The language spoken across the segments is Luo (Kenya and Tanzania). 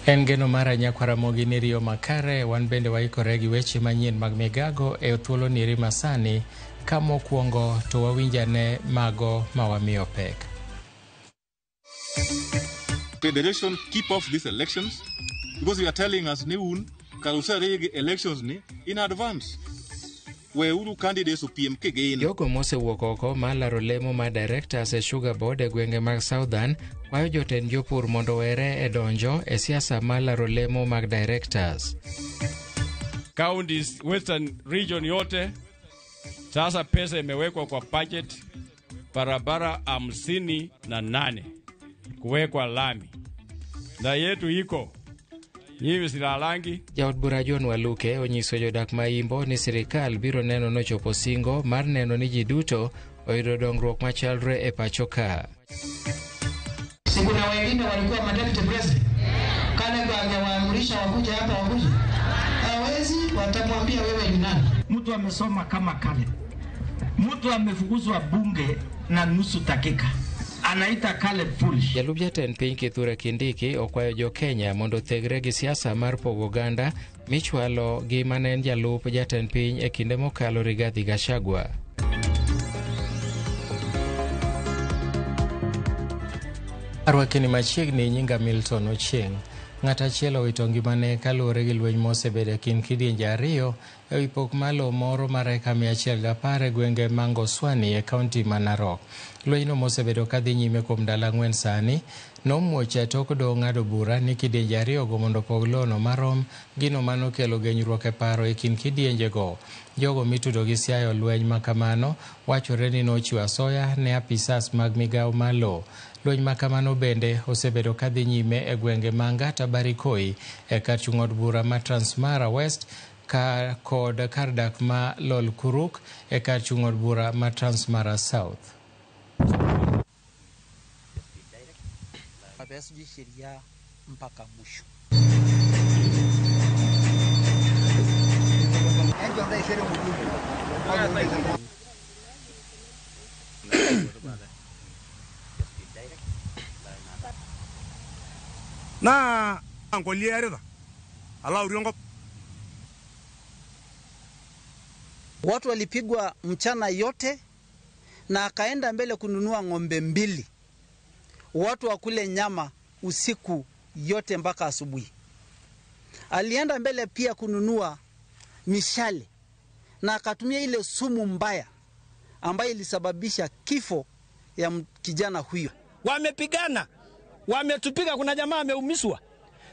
En geno mara nyakwar Ramogi ni riyo makare wan bende waikore gi weche manyien mag migago e thuolo niri masani ka mokwongo to wawinjane mago ma wamiyo pek. Federation keep off these elections because you are telling us ni un kar elections ni in advance. Weuru candidates opiem kigin. Jogo mosewuok oko mar laro lemo mar directors e Sugar Board e gwenge mag Southern kwayo jotend jopur mondo owere e donjo e siasa mar laro lemo mag directors. Counties Western region yote sasa pesa imewekwa kwa budget barabara 58 kuwekwa lami na yetu iko nyinyi silalangi. Jaod bura John Waluke onyiso jodak ma Imbo ni sirikal biro neno nochopo singo mar neno ni ji duto oyudo dongruok machalre e pacho ka. Si kuna wengine walikuwa ma deputy president, kale angewaamrisha wakuje hapa wakuje, hawezi, watamwambia wewe ni nani? Mtu amesoma kama kale, mtu amefukuzwa bunge na nusu dakika anaita Caleb foolish. Jalup jatend piny Kithure Kindiki okwayo jo Kenya mondo othegre gi siasa mar pogo oganda michwalo gi mane en jalup jatend piny e kinde mokalo Rigathi Gachagua. Arwakeni machiegni, nyinga Milton Ochieng'. Ng'at achiel owito ngimane kaluwore gi lweny mosebedo e kind kidienje ariyo e wi pok mar lowo moro mar eka 110 e gwenge ma Ngoswani e kaunti ma Narok. Lwenyno mosebedo kadhi nyime kuom ndalo 4 sani nomuoch e tok doho ng'ado bura ni kidienje ariyogo mondo opog lowono marom, gino manokelo genyruok e paro e kind kidienjego. Jogo mitudo gi siayo lweny ma kamano wachore ni nochiwo asoya ne apisas mag migawo mar lowo. Lweny ma kamano bende osebedo kadhi nyime e gwenge ma Ngata Barikoi e kar chung' od bura ma Transmara West ka kod kar dak ma Lolkuruk e kar chung' od bura ma Transmara South. Sheria mpaka mwisho. Na ankolia watu walipigwa mchana yote na akaenda mbele kununua ng'ombe 2. Watu wakule nyama usiku yote mpaka asubuhi. Alienda mbele pia kununua mishale na akatumia ile sumu mbaya ambayo ilisababisha kifo ya kijana huyo. Wamepigana, wametupiga, kuna jamaa ameumizwa.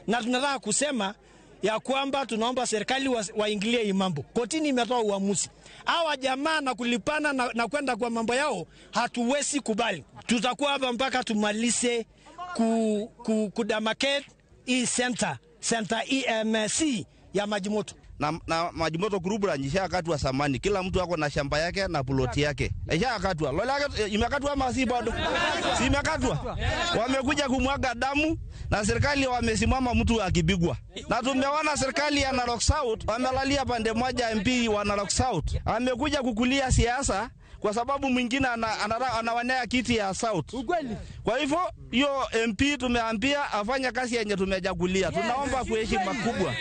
Na tunataka kusema ya kwamba tunaomba serikali waingilie hii mambo. Kotini imetoa uamuzi. Hawa jamaa na kulipana na kwenda kwa mambo yao hatuwezi kubali. Tutakuwa hapa mpaka tumalize kudamarcate hii center EMC ya Majimoto. Na Majimoto group la ishakatwa samani, kila mtu ako na shamba yake na ploti yake. Ishakatwa. Lola yake imekatwa ama si bado? Si imekatwa. Wamekuja kumwaga damu na serikali wamesimama mtu akipigwa. Na tumeona serikali ya Narok South wamelalia pande moja, MP wa Narok South amekuja kukulia siasa kwa sababu mwingine anawanea kiti ya South. Kwa hivyo hiyo MP tumeambia afanye kazi yenye tumejagulia. Tunaomba kuheshimu makubwa.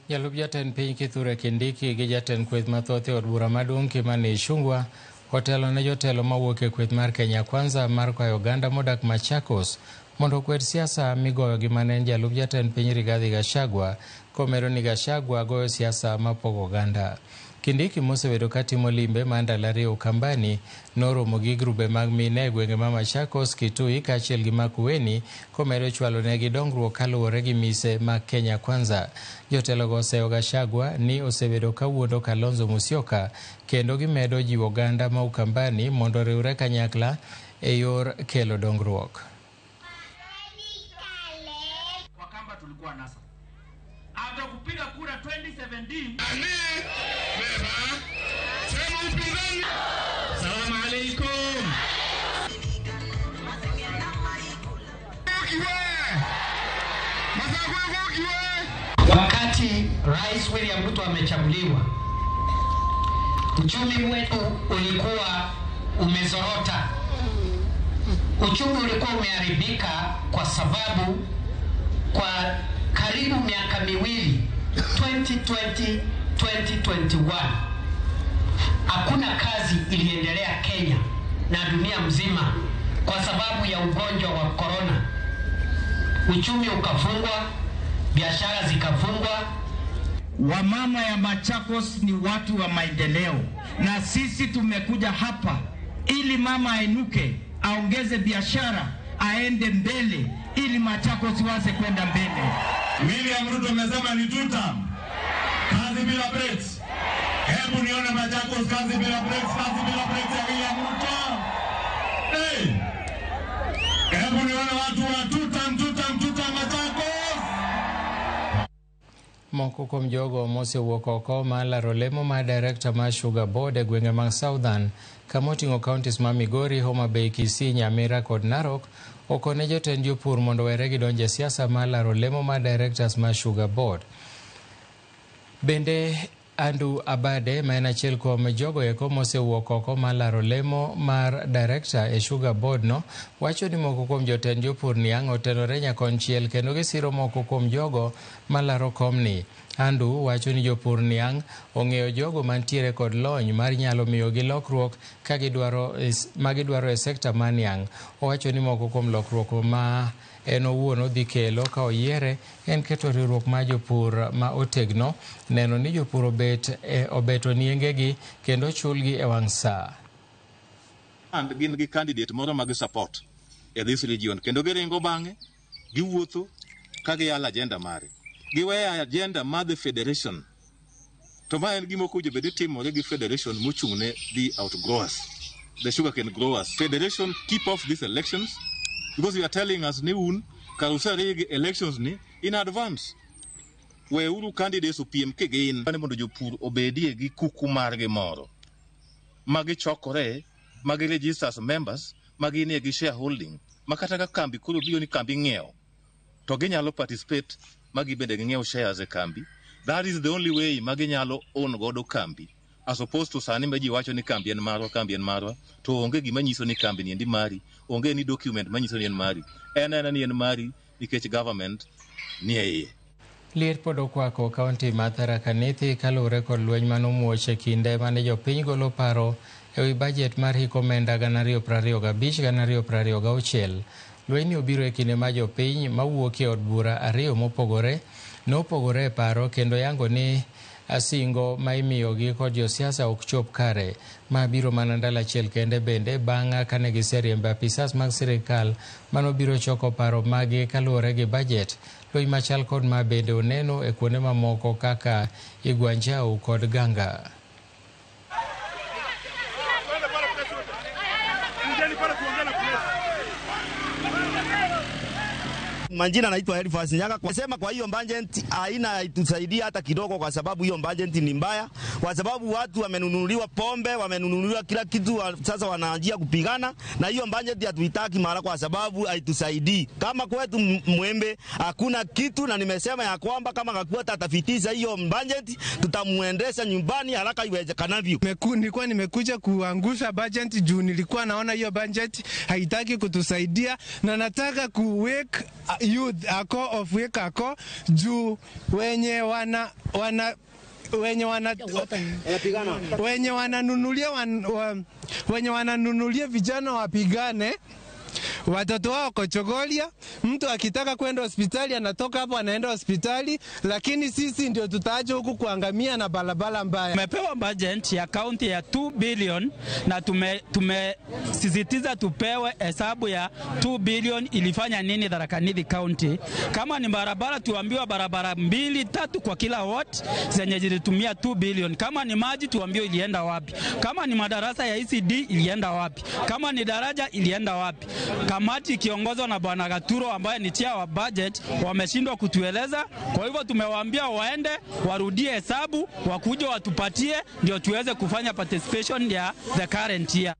Jalup jatend piny Kithure Kindiki gi jatend kweth mathoth e od bura maduong' Kimani Ichung'wa otelo ne jotelo mawuok e kweth mar Kenya Kwanza mar kwayo oganda modak Machakos mondo okwed siasa migoyo gi mane en jalup jatend piny Rigathi Gachagua, komedo ni Gachagua goyo siasa mapogo oganda. Kindiki mosebedo katimo limbe mar ndalo 2 Ukambani noromo gi grube mag mine e gwenge ma Machakos, Kitui kaachiel gi Makueni komedo chwalo negi dongruok kaluwore gi mise mag Kenya Kwanza. Jotelogo oseyo Gachagua ni osebedo kawuondo Kalonzo Musyoka kendo gimedo jiwo oganda ma Ukambani mondo oriwre kanyakla e yor kelo dongruok. Wakamba tulikuwa nasa. Hata kupiga kura 2017. Salamu alaikum. Wakati Rais William Ruto amechaguliwa, uchumi wetu ulikuwa umezorota. Uchumi ulikuwa umeharibika kwa sababu kwa Karibu miaka miwili, 2020 2021, hakuna kazi iliendelea Kenya na dunia mzima kwa sababu ya ugonjwa wa corona. Uchumi ukafungwa, biashara zikafungwa. Wamama ya Machakos ni watu wa maendeleo, na sisi tumekuja hapa ili mama ainuke, aongeze biashara, aende mbele, ili Machakos waze kwenda mbele. William Ruto amesema ni two term. Kazi bila breaks. Hebu nione Machakos, kazi bila breaks, kazi bila breaks ya William Ruto. Hey! Hebu nione watu wa two term, two term, two term Machakos. Moko kuom jogo mosewuok oko mar laro lemo mar director mar Sugar Board e gwenge mag Southern kama oting'o counties ma Migori, Homa Bay, Kisii, Nyamira kod Narok okone jotend jopur mondo owere gi donjo e siasa mar laro lemo mar directors mar Sugar Board. Bende Andrew Abade ma en achiel kuom jogo eko mosewuok oko mar laro lemo mar director e Sugar Board no wacho ni moko kuom jotend jopur niang' otenore nyakonchiel kendo gisiro moko kuom jogo malaro komni. Andrew wacho ni jopur niang' ong'eyo jogo mantiere kod lony mar nyalo miyogi lokruok ka gidwaro ma gidwaro e sekta mar niang'. Owacho ni moko kuom lokruok ma en owuon odhi kelo ka oyiere en keto riwruok mar jopur ma otegno, neno ni jopur obet e, obeto niengegi kendo chulgi e wang' saa. And gin gi candidate moro ma gi support e this region kendo giringo bang'e giwuotho ka giyalo agenda mare giweyo agenda mar the federation to ma en gima ok owinjo bed ni timore gi federation mochung' ne the outgrowers, the sugarcane growers. Federation, keep off these elections because you are telling us ni un kar userig elections ni in advance. Weuru candidates opiem kigin mondo jopur obedie gi kuku margi moro ma gichokore ma gi register as members ma ginie gi shareholding ma kata ka kambi koro biro ni kambi ng'iewo to ginyalo participate ma gibende ging'iew shares e kambi. That is the only way ma ginyalo own godo kambi, as opposed to sani ma ji wacho ni kambi en marwa, kambi en marwa, to onge gima nyiso ni kambi ni endi mari, onge ni document manyiso ni en mari, en ena ni en mari nikech government ni e iye. Liet pod okwako kaunti ma Tharaka Nithi kaluwore kod lweny manomuoch e kinde mane jopiny golo paro ewi bajet mar hik omenda 2025-2026. Lwenyni obiro e kinde ma jopiny mawuok e od bura ariyo mopogore nopogore e paro kendo yango ni asingo ma imiyogi kod josiasa ok chop kare. Ma biro mana ndalo achiel kende bende bang' kane giseriembo apisas mag sirikal manobiro choko paro magi kaluwore gi bajet. Lweny machal kod ma bende oneno e kuonde mamoko kaka Igwanjau kod Ganga. Majina naitwa Elfas Nyaga. Kwa sema kwa hiyo budget haina itusaidia hata kidogo, kwa sababu hiyo budget ni mbaya, kwa sababu watu wamenunuliwa pombe, wamenunuliwa kila kitu, sasa wanaanjia kupigana na hiyo budget hatuitaki mara, kwa sababu haitusaidii. Kama kwetu Mwembe hakuna kitu, na nimesema ya kwamba kama Kakwata atafitisha hiyo budget, tutamuendesha nyumbani haraka iwezekanavyo. Nilikuwa nimekuja kuangusha budget juu nilikuwa naona hiyo budget haitaki kutusaidia, na nataka ku wake youth ako of wake ako juu wenye wana wana wenye wana wenye wananunulia wan, wa, wenye wananunulia vijana wapigane watoto wao kochogolia. Mtu akitaka kwenda hospitali anatoka hapo anaenda hospitali, lakini sisi ndio tutaacha huku kuangamia na barabara mbaya. Tumepewa budget ya kaunti ya 2 billion na tumesisitiza tupewe hesabu ya 2 billion ilifanya nini Tharaka Nithi County. Kama ni barabara tuambiwa barabara mbili tatu kwa kila ward zenye zilitumia 2 billion. Kama ni maji tuambiwe ilienda wapi. Kama ni madarasa ya ECD ilienda wapi. Kama ni daraja ilienda wapi. Kamati ikiongozwa na Bwana Gaturo ambaye ni chair wa budget wameshindwa kutueleza. Kwa hivyo tumewaambia waende warudie hesabu, wakuje watupatie ndio tuweze kufanya participation ya the current year.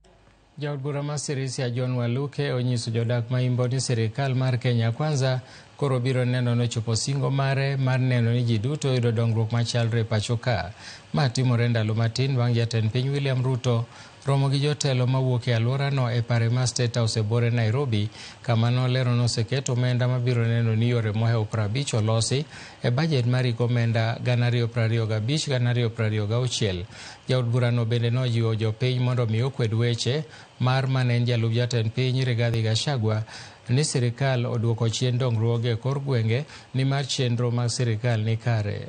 Jaod bura ma Sirisia John Waluke onyiso jodak ma Imbo ni sirikal mar Kenya Kwanza Koro biro neno ni ochopo singo mare mar neno ni ji duto oyudo dongruok machalre e pacho ka. Ma timore ndalo matin bang' jatend piny William Ruto romo gi jotelo mawuok e alworano e pare mar State House e bore Nairobi, kama nolero ni oseket omenda mabiro neno ni yore mohewo 50 olosi e bajet mar hik omenda 2025-2026. Jaod burano bende nojiwo jopiny mondo mi okwed weche mar mane en jalup jatend piny Rigathi Gachagua ni sirikal oduoko chien dongruoge e kor gwenge nimar chenro mag sirikal ni kare.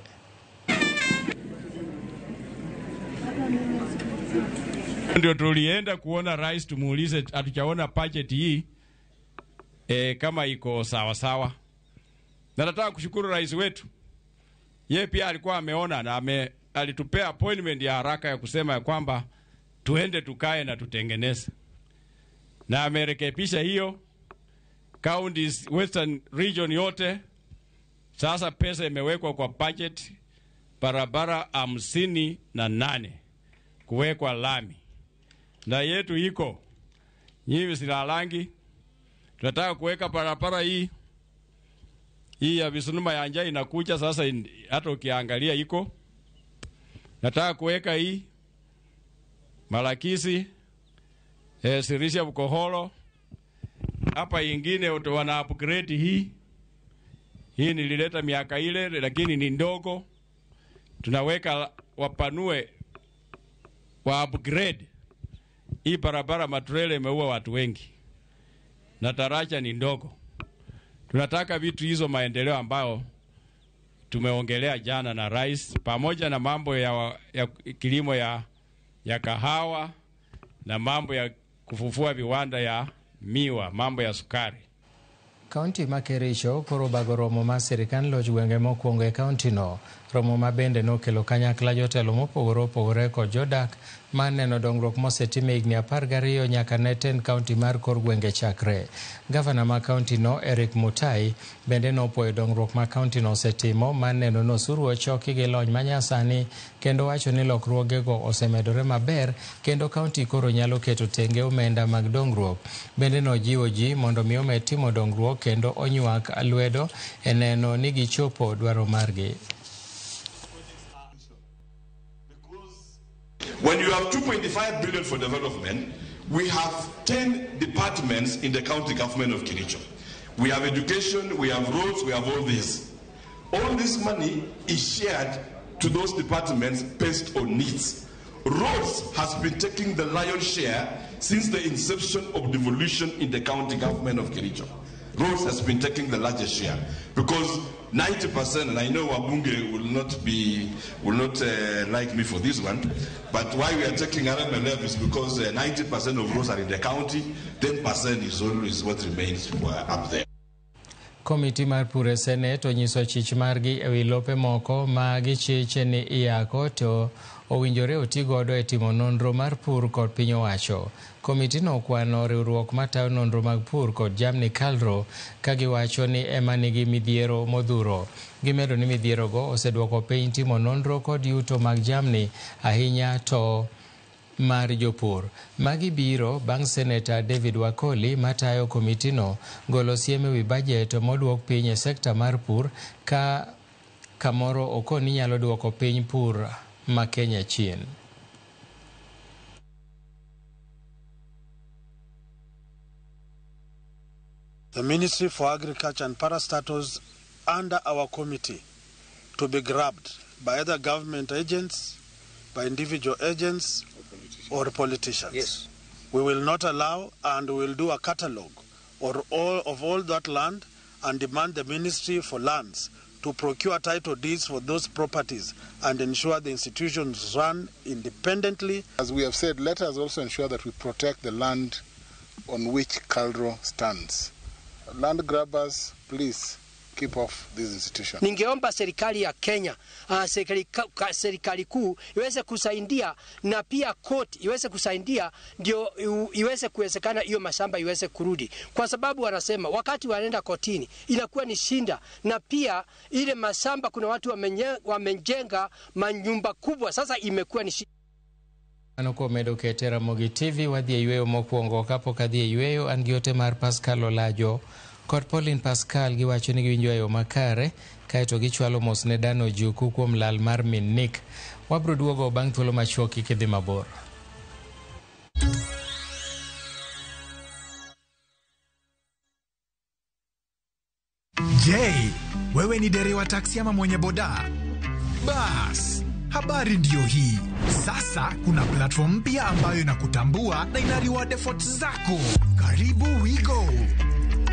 Ndio tulienda kuona rais tumuulize, hatujaona budget hii kama iko sawa sawa. Na nataka kushukuru rais wetu, ye pia alikuwa ameona na alitupea appointment ya haraka ya kusema ya kwamba tuende tukae na tutengeneze, na amerekebisha hiyo counties, Western region yote. Sasa pesa imewekwa kwa budget barabara 58 kuwekwa lami, na yetu iko nyinyi silalangi. Tunataka kuweka barabara hii ya Bisunuma ya Njai inakuja sasa, hata ukiangalia iko. Nataka kuweka hii Malakisi, Sirisia Bukoholo hapa, ingine wana upgrade hii. Hii nilileta miaka ile lakini ni ndogo. Tunaweka wapanue wa upgrade hii barabara. Matrele imeua watu wengi na taraja ni ndogo. Tunataka vitu hizo maendeleo ambayo tumeongelea jana na rais, pamoja na mambo ya kilimo ya kahawa na mambo ya kufufua viwanda ya miwa, mambo ya sukari. Kaunti ma Kericho koro bago romo mar sirikand loch gwenge mokwongo e kaunti no. Romo ma bende nokelo kanyakla jotelo mopogore opogore kod jodak mar neno dongruok mosetim e higni 12 nyaka ne tend kaunti mar kor gwenge chakre. Gavana ma kaunti no Eric Mutai bende nopuoyo dongruok ma kaunti no osetimo mar neno ni osuru ochoki gi lony manyasani, kendo wacho ni lokruogego osemedore maber kendo kaunti koro nyalo keto tenge omenda mag dongruok. Bende nojiwo ji mondo mi omed timo dongruok kendo onywak lwedo e neno ni gichopo dwaro margi. When you have 2.5 billion for development, we have 10 departments in the county government of Kericho. We have education, we have roads, we have all this. All this money is shared to those departments based on needs. Roads has been taking the lion's share since the inception of devolution in the county government of Kericho. Roads has been taking the largest share because 90%, and I know Wabunge will not like me for this one, but why we are taking RMLF is because 90% of roads are in the county, 10% is always what remains up there. Komiti mar pur e Senate onyiso chich margi ewi lope moko ma gichiche ni iyako to owinjore oti godo e timo nonro mar pur kod piny owacho. Komiti no okwano riwruok matayo nonro mag pur kod jamni KALRO ka giwacho ni ema nigi midhiero modhuro. Gimedo ni midhierogo oseduoko piny timo nonro kod yuto mag jamni ahinya to mar jopur. Magi biro bang' Seneta David Wakoli matayo komitino golo siem ewi bajet moduok piny e sekta mar pur ka kamoro okoni nyalo duoko piny pur ma Kenya chien. The Ministry for Agriculture and Parastatals under our committee to be grabbed by either government agents, by individual agents, or politicians. Yes. We will not allow, and we will do a catalogue or all of all that land and demand the Ministry for Lands to procure title deeds for those properties and ensure the institutions run independently. As we have said, let us also ensure that we protect the land on which KALRO stands. Land grabbers, please keep off this institution. Ningeomba serikali ya Kenya, serikali kuu iweze kusaidia na pia court iweze kusaidia ndio iweze kuwezekana hiyo mashamba iweze kurudi. Kwa sababu wanasema wakati wanaenda kotini inakuwa ni shinda, na pia ile mashamba kuna watu wamejenga manyumba kubwa, sasa imekuwa ni shinda. Mano kuom medo kete Ramogi TV wadhi e yweyo mokwongo kapok adhi e yweyo an gi ote mar Pascal Olajo Kod Pauline Pascal giwacho ni giwinjo e yo makare kaeto gichwalo mos ne Dan Ojuku kuom lal mar min Nick. Wabro duogo bang' thuolo machuok kik idhi mabor. Je, wewe ni dereva taksi ama mwenye boda? Bas, habari ndiyo hii. Sasa kuna platform mpya ambayo inakutambua na ina reward efforts zako. Karibu WeGo.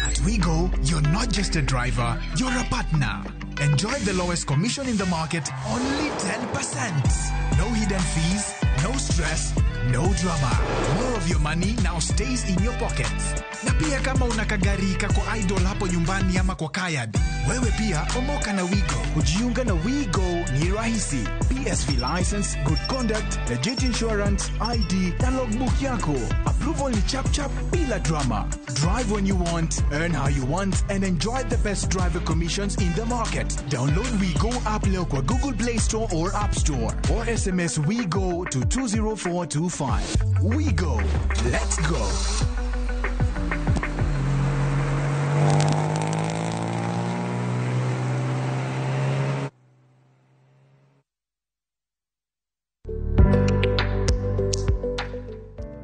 At WeGo, you're not just a driver, you're a partner. Enjoy the lowest commission in the market, only 10%. No hidden fees, no stress, no drama. More of your money now stays in your pocket. Na pia kama una kagari kako idle hapo nyumbani ama kwa kayad, wewe pia omoka na WeGo. Kujiunga na WeGo ni rahisi. PSV license, good conduct, legit insurance, ID na logbook yako. Approval ni chap chap bila drama. Drive when you want, earn how you want and enjoy the best driver commissions in the market. Download WeGo app leo kwa Google Play Store or App Store or SMS WeGo to 20425. WeGo. Let's go.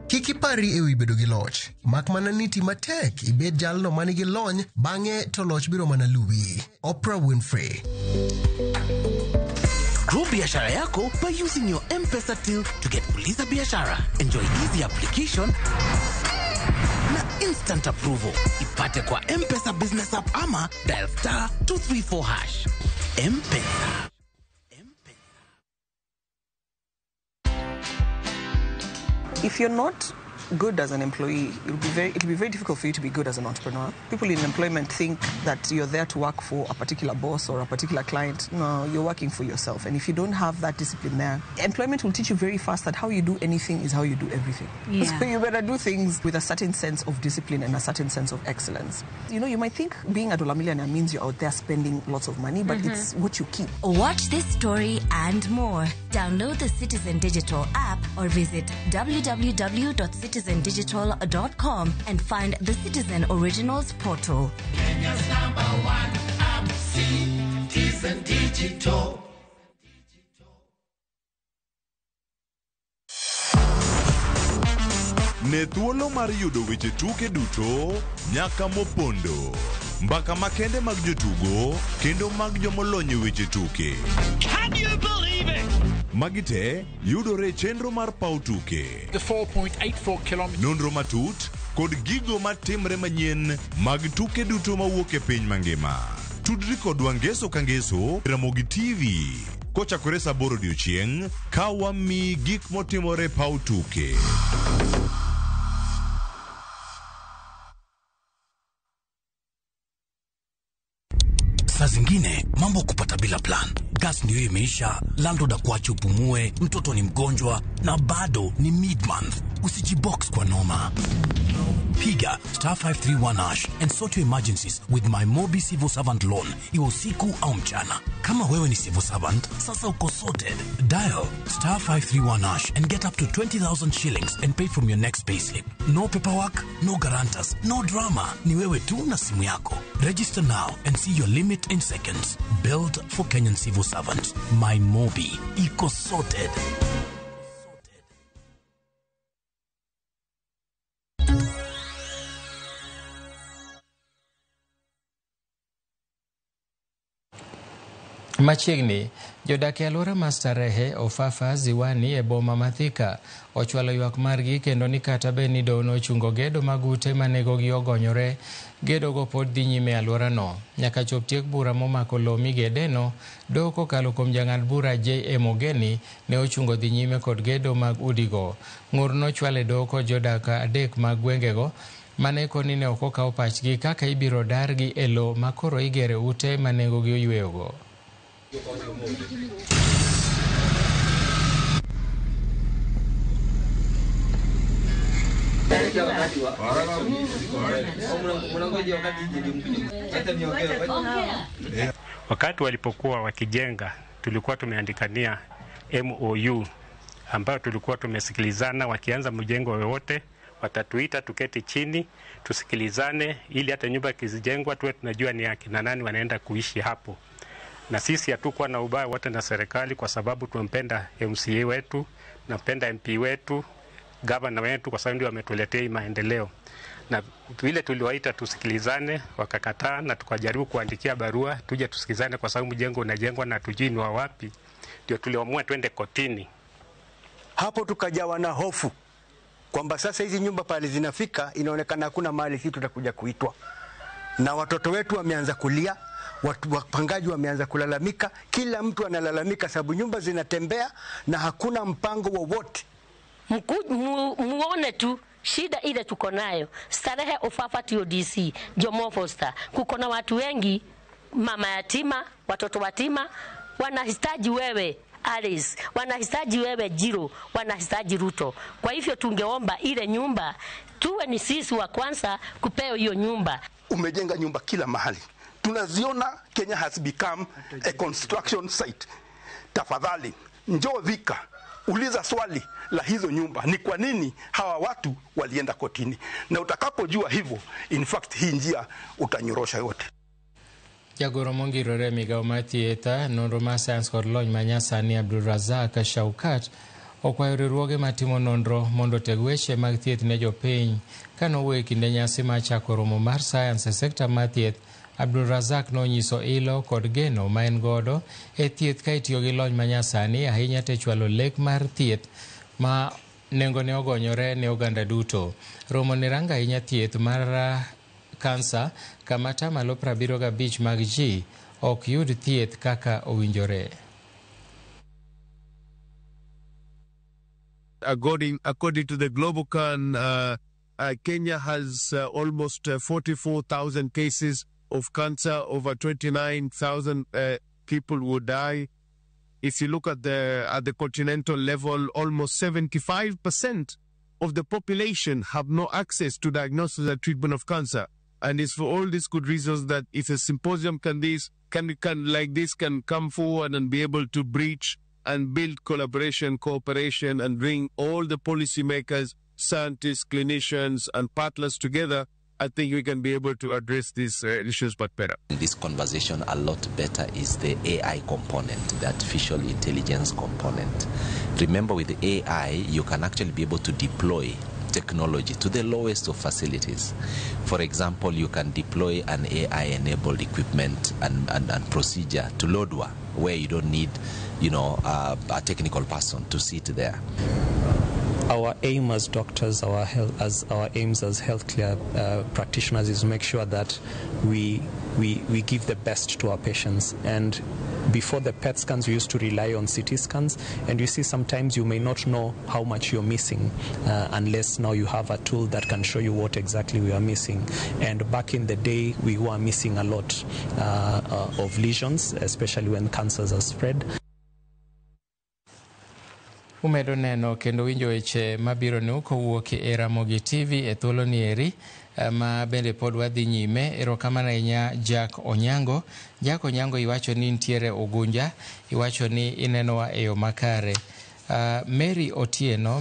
Kik ipari ewi bedo gi loch, mak mana ni ti matek ibed jalno manigi lony, bang'e to loch biro mana luwi. Oprah Winfrey. Grow biashara yako by using your M-Pesa till to get Fuliza Biashara. Enjoy easy application na instant approval. Ipate kwa M-Pesa Business App ama dial star 234 hash. M-Pesa. If you're not good as an employee, it'll be very difficult for you to be good as an entrepreneur. People in employment think that you're there to work for a particular boss or a particular client. No, you're working for yourself. And if you don't have that discipline there, employment will teach you very fast that how you do anything is how you do everything. Yeah. So you better do things with a certain sense of discipline and a certain sense of excellence. You know, you might think being a dollar millionaire means you're out there spending lots of money, but it's what you keep. Watch this story and more. Download the Citizen Digital app or visit www.citizendigital.com and find the Citizen Originals portal. Kenya's number one app, Citizen Digital. Ne thuolo mar yudo weche tuke duto nyaka mopondo, mbaka makende mag jotugo kendo mag jomolony e weche tuke. Can you believe it? Magi te yudore e chenro mar paw tuke. The 4.84 kilometers. Nonro matut kod gigo matimre manyien mag tuke duto mawuok e piny mangima. Tudri kodwa ngeso ka ngeso Ramogi TV kochakore saa 8 odiochieng' ka wamiyi gik motimore e paw tuke. Saa zingine mambo kupata bila plan. Gas ndio imeisha, landlord akuache upumue, mtoto ni mgonjwa na bado ni mid-month. Usijibox kwa noma. Piga star 531 hash and sort your emergencies with my Mobi Civil Servant Loan, iwe usiku au mchana. Kama wewe ni civil servant, sasa uko sorted. Dial star 531 hash and get up to 20,000 shillings and pay from your next payslip. No paperwork, no guarantors, no drama. Ni wewe tu na simu yako. Register now and see your limit in seconds. Built for Kenyan civil servants. My Mobi. Iko sorted. Machiegni, jodak e alwora mar Starehe, Ofafa, Ziwani e boma ma Thika ochwalo ywak margi kendo ni kata bed ni doho nochungo gedo mag ute ma nengogi ogonyore, gedogo pod dhi nyime e alworano. Nyaka chop tiek bura momako lowo migedeno, doho kokalo kuom jang'ad bura J.M. Ogeni ne ochungo dhi nyime kod gedo mag udigo. Ng'ur nochwal e doho kod jodak adek mag gwengego mane koni ne ok okaw pachgi kaka ibiro dargi e lowo ma koro igere ute ma nengogi oyweyogo. Wakati walipokuwa wakijenga, tulikuwa tumeandikania MOU ambayo tulikuwa tumesikilizana, wakianza mjengo wowote Watatuita tuketi chini tusikilizane, ili hata nyumba ikijengwa tuwe tunajua ni akina nani wanaenda kuishi hapo. Na sisi hatukuwa na ubaya wote na serikali, kwa sababu tunampenda MCA wetu, tunampenda MP wetu, gavana wetu, kwa sababu ndio wametuletea maendeleo. Na vile tuliwaita tusikilizane, wakakataa, na tukajaribu kuandikia barua tuje tusikilizane, kwa sababu mjengo unajengwa na tujui ni wa wapi. Ndio tuliamua twende kotini. Hapo tukajawa na hofu kwamba sasa hizi nyumba pale zinafika, inaonekana hakuna mahali sisi tutakuja kuitwa, na watoto wetu wameanza kulia, watu wapangaji wameanza kulalamika, kila mtu analalamika sababu nyumba zinatembea na hakuna mpango wowote. Muone tu shida ile tuko nayo. Starehe Ofafa TODC, Jomo Foster. Kuko na watu wengi, mama yatima, watoto yatima, wanahitaji wewe Alice, wanahitaji wewe Jiro, wanahitaji Ruto. Kwa hivyo tungeomba ile nyumba tuwe ni sisi wa kwanza kupewa hiyo nyumba. Umejenga nyumba kila mahali. Tunaziona Kenya has become a construction site. Tafadhali njoo Thika, uliza swali la hizo nyumba, ni kwa nini hawa watu walienda kotini? Na utakapojua hivyo, in fact hii njia utanyorosha yote. Jagoro mongirore migao mar thieth, nonro mar sayans kod lony manyasani Abdulrazak Shaukat okwayo riwruoge matimo nonro mondo oteg weche mag thieth ne jopiny. Kanowuoyo e kinde nyasi mar chako romo mar sayans e sekta mar thieth, Abdulrazak nonyiso ilo kod geno ma en godo e thieth ka itiyo gi lony manyasani ahinya te chwalo lek mar thieth ma nengone ogonyore ne oganda duto. Romo ne rango ahinya thieth mar kansa kama 75% mag ji ok yud thieth kaka owinjore. According to the Globocan, Kenya has almost 44,000 cases of cancer. Over 29,000 people would die. If you look at the continental level, almost 75% of the population have no access to diagnosis and treatment of cancer. And it's for all these good reasons that if a symposium can come forward and be able to breach and build collaboration, cooperation, and bring all the policymakers, scientists, clinicians, and partners together, I think we can be able to address these issues much better. This conversation a lot better is the AI component, the artificial intelligence component. Remember, with AI, you can actually be able to deploy technology to the lowest of facilities. For example, you can deploy an AI-enabled equipment and procedure to Lodwar, where you don't need, a technical person to sit there. Our aim as doctors, our aims as healthcare practitioners is to make sure that we give the best to our patients. And before the PET scans, we used to rely on CT scans, and you see sometimes you may not know how much you're missing unless now you have a tool that can show you what exactly we are missing. And back in the day, we were missing a lot of lesions, especially when cancers are spread. Umedo neno kendo winjo weche mabiro nu kowuok e Ramogi TV e thuolo ni eri ma bende pod wadhi nyime. Erokamano ahinya Jack Onyango. Jack Onyango iwacho ni nitiere Ugunja, iwacho ni inenowa e yo makare. Mary Otieno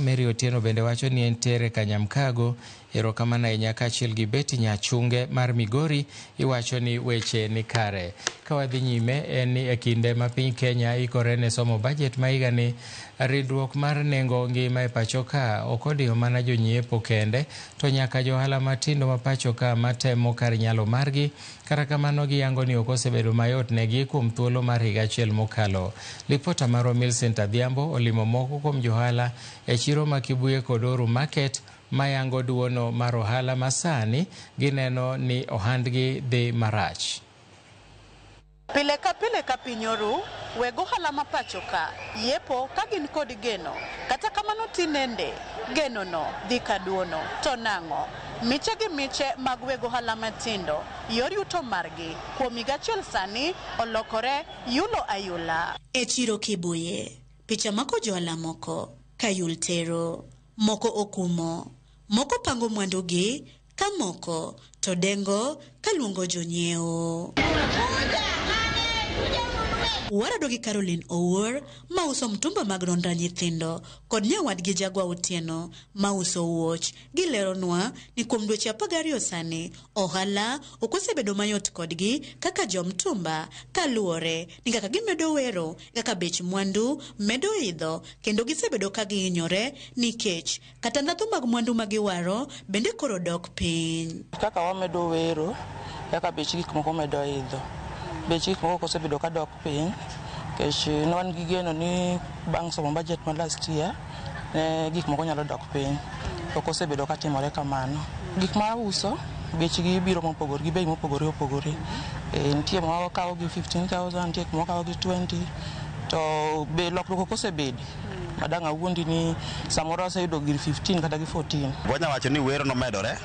bende wacho ni entiere Kanyamkago. Erokamano ahinya kaachiel gi Betty Nyachunge mar Migori, iwacho ni weche ni kare. Ka wadhi nyime en ni e kinde ma piny Kenya ikore ne somo budget ma higani, ridruok mar nengo ngima e pacho ka ok odiyo mana jonyiepo kende, to nyaka johala matindo ma pacho ka matemo kar nyalo margi. Kata kamano giyango ni ok osebedo mayot negi kuom thuolo mar higa achiel mokalo. Lipota marwa Millicent Adhiambo olimo moko kuom johala e chiro ma Kibuye kod Oru Market mayango duono mar ohala masani gineno ni ohandgi dhi marach. Pile ka pile ka piny oru, weg ohala ma pacho ka yepo ka gin kod geno. Kata kamano tinende, geno no dhi ka duono. To nang'o? Miche gi miche mag weg ohala matindo, yor yuto margi kuom higa achiel sani olokore yulo ayula. E chiro Kibuye, picha mako johala moko ka yul tero, moko okumo, moko pango mwandugi, ka moko to dengo ka luongo jonyiewo. Warado gi Caroline Owuor mauso mtumba mag ronda nyithindo kod nyawadgi Jagwa Otieno mauso wuoch. Gileronwa ni kuom dweche 12 sani ohala ok osebedo mayot kodgi kaka jomtumba kaluwore ni kaka gimedo wero kaka bech mwandu medo idho kendo gisebedo ka gihinyore nikech kata ndhadhu mag mwandu ma giwaro bende koro dok piny. Kaka wamedo wero kaka bech gik moko medo idho. Bech gik moko osebedo ka dok piny nikech ne wan gi geno ni bang' somo budget ma last year ne gik moko nyalo dok piny. Ok osebedo ka timore kamano. Gik ma auso bechgi biro mopogore gi bei mopogore opogore. Nitie ma wakawo gi 15,000, nitie ma wakawo gi 20 to be lokruok ok osebede. Madang' awuondi ni samoro aseyudo gir 15 kata gi 14. Wanya wacho ni wero nomedore.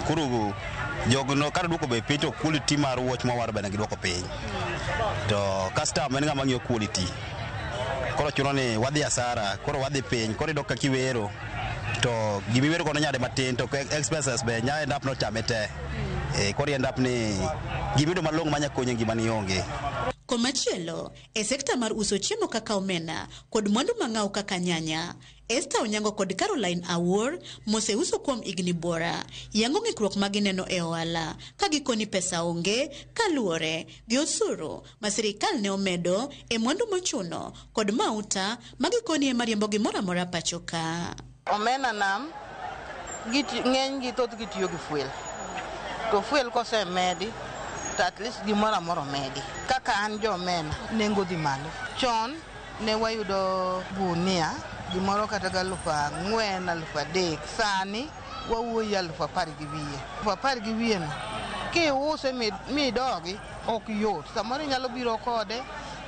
Koro jogo kar duoko bei piny to quality mar wuoch mwawaro bende giduoko piny. To customer en ng'ama ng'iyo quality. Koro chuno ni wadhi asara, koro wadhi piny, koro iyudo ka kiwero to gimiwero godo nyade matin to expenses be nya end up nochame te. Koro end up ni gimiyudo malong'o manya konyi e ngimani onge. Komachielo, e sekta mar uso chiemo kaka omena kod mwandu mang'aw kaka nyanya, Esther Onyango kod Caroline Awuor moseuso kuom higni buora yango ng'ikruok ma gineno e ohala ka gikoni pesa onge kaluwore gi osuru ma sirikal ne omedo e mwandu mochuno kod mauta ma gikoni ema riembo gimoro amora pacho ka. Omena nam ng'eny gi thoth gi tiyo gi fuel. To fuel kosemedi to at least gimoro amora omedi. Kaka an jo omena, nengo dhi malo. Chon ne wayudo gunia gimoro kata ga 4,000, 3,000. Sani wawuoyo 10,000 2. 10,000 2 no kiuse midogi ok yot. Samoro inyalo biro kode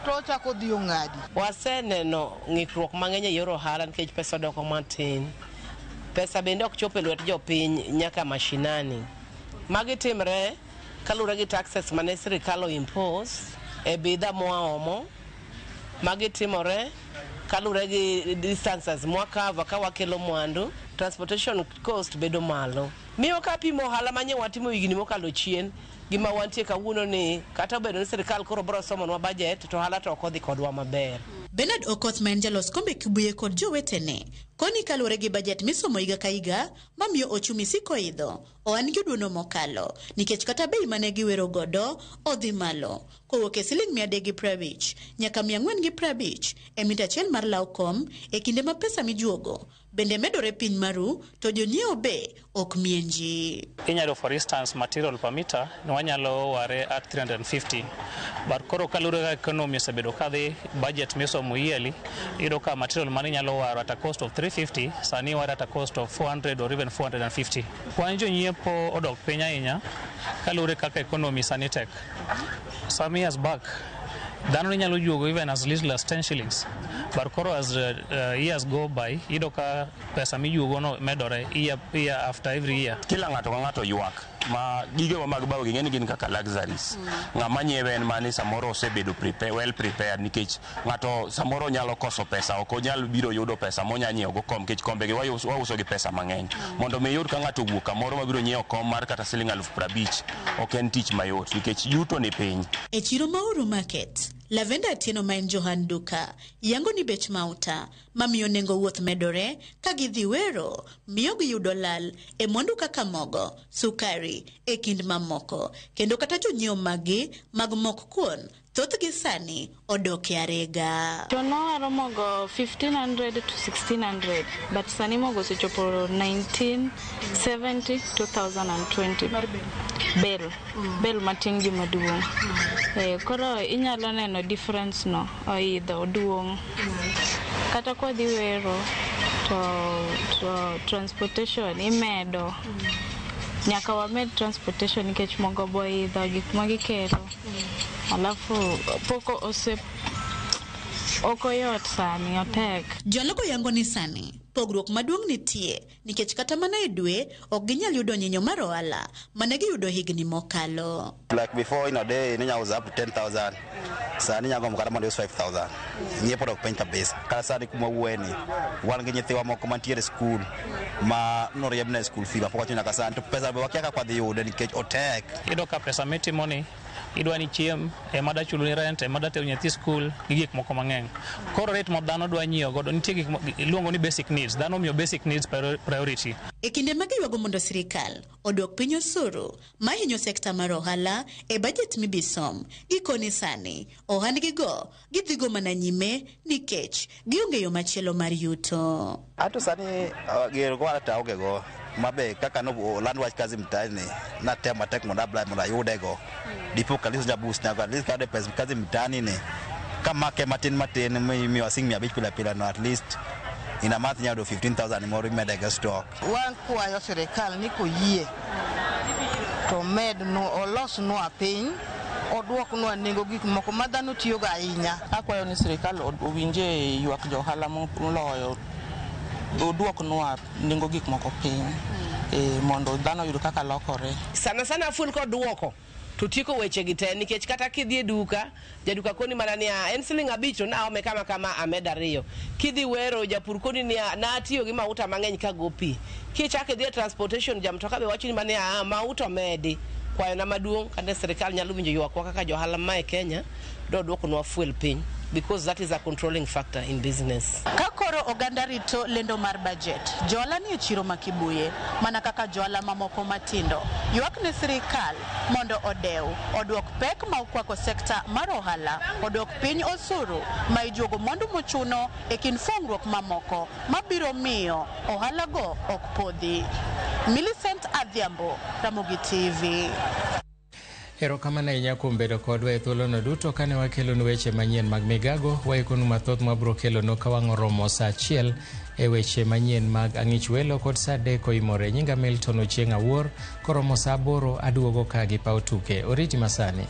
to ochako dhi ong'adi. Waseneno ng'ikruok mang'eny e yor ohala nikech pesa odoko matin. Pesa bende ok chop e lwet jopiny nyaka mashinani. Magi timre kaluwore gi taxes mane sirikal o impose e bidhaa mwaomo. Magi timore kaluwore gi distances mwakava ka wakelo mwandu. Transportation cost bedo malo. Miyo ka pimo ohala manye watimo higni mokalo chien gima wantie kawuono ni kata obedo ni sirikal koro biro somonwa budget to ohala to ok odhi kodwa maber. Bernard Okoth ma en jalos kombe Kibuye kod jowetene koni kaluwore gi bajet misomo higa ka higa mamiyo ochumi siko idho oan gi oduono mokalo nikech kata bei mane giwero godo odhi malo kowuok e siling 350 nyaka 450 e mita achiel mar law kom e kinde ma pesa mijuogo bende medore piny maru to jonyiewo be ok mienji. Inyalo for instance material per meter ne wanyalo ware at 350 but koro kaluwore kaka economy osebedo kadhi budget misomo yearly iyudo ka material mane inyalo waro at a cost of 350 sani iware at a cost of 400 or even 450. Kwan jonyiepo odok piny ahinya kaluwore kaka economy sani tek. Some years back dhano ne nyalo juogo even as little as 10 shillings but koro as years go by iyudo ka pesa mijuogo no medore year, year after every year. Kila ng'ato ka ng'ato ywak ma gigewa mag bao gi ng'eni gin kaka luxuries. Ng'ama nyiewe en mani samoro osebedo prepare, well prepared nikech ng'ato samoro nyalo koso pesa ok onyal biro yudo pesa monya nyiewo go kom nikech kombe gi wauso gi pesa mang'eny. Mondo mi iyud ka ng'ato owuok kamoro mabiro nyiewo kom mar kata siling 50,000 ok en tich mayot nikech yuto ni piny. E chiro ma Uhuru Market, Lavenda Atieno ma en Johan Duka yango ni bech mauta mamiyo nengo wuoth medore ka gidhi wero miyo giyudo lal e mwandu kaka mogo, sukari e kind mamoko kendo kata jonyiewo maggi mag mok kuon thothgi sani odok e arega. Chon nawaro mogo 1500 to 1600 but sani mogo osechopo 1970 2020 bel bel matin gi maduong'. Koro inyalo neno difference no oidho oduong'. Kata kwadhi wero to transportation imedo nyaka wamed transportation nikech mogo boidho gik magikelo alafu pok ose ok oyot sani otek. Jologo yango ni sani pogruok maduong' nitie nikech kata mana e dwe ok ginyal yudo nyinyo mar ohala mane giyudo higni mokalo. Like before in a day ninya uza up to 10,000. Sani nyalo gombo kata mondo ius 5,000. Nyiepo dok piny kabisa. Kata sani kuma wuoye ni wan gi nyithiwa moko mantiere e skul ma noriembne school fee ma pok wachulo nyaka sani to pesa be wakia kaka wadhi yude nikech otek. Iyudo ka pesa mitimo ni Idwa ni chiem, ema da chulo ni rent, ema da tero nyathi skul gi gik moko mang'eny. Koro rate ma dhano dwa nyiewo godo nitie gik iluongo ni basic needs. Dhano omiyo basic needs priority. E kinde ma giywago mondo sirikal odwok piny osuru mahinyo sekta mar ohala e bajet mibisom, gikoni sani ohandgigo gidhigo mana nyime nikech gionge yo machielo mar yuto. Ato sani gero go ata onge go mabe kaka no oland wach kazi mtaani natemo matek mondo apply mondo ayude go dipo kanisa ja boost na at least kade pesa kazi mtaani ni kamake matin matin miyo siling 500 pile pile no at least in a month nyalo 15,000 moro imede go stock. Wan kwayo sirikal ni koyie to medno olosnwa piny, oduoknwa nengo gik moko ma dhano tiyogo ahinya. Akwayo ni sirikal owinje ywak jo ohala moloyo oduoknwa nengo gik moko piny mondo dhano oyud kaka lokore. Sana sana fuel koduoko to tieko weche gi te nikech kata kidhi e duka, jaduka koni mana niya en siling 5 to naome kama kama amed 2. Kidhi wero japur koni niya natiyo gi mauta mang'eny kago pi. Kichako idhi e transportation jamtoka be wacho ni mana niya mauta omedi. Kwayona maduong' kane sirikal nyalo winjo ywakwa kaka johala ma e Kenya do duokonwa fuel piny because that is a controlling factor in business. Ka koro oganda rito lendo mar budget, johala nie chiro ma Kibuye mana kaka johala mamoko matindo ywak ne sirikal mondo odew oduok pek ma okwako sekta mar ohala, oduok piny osuru ma ijuogo mwandu mochuno e kind fungruok mamoko mabiro miyo ohala go ok podhi. Millicent Adhiambo, Ramogi TV. Erokamano ahinya kuom bedo kodwa e thuolono duto kane wakelonu weche manyien mag migago. Waikonu mathoth mabiro kelonu ka wang' oromo saa 1 e weche manyien mag Ang'ich Welo kod saa 3 oimore. Nyinga Milton Ochieng' Awuor, koromo saa 8 aduogo ka gi paw tuke. Oriti masani.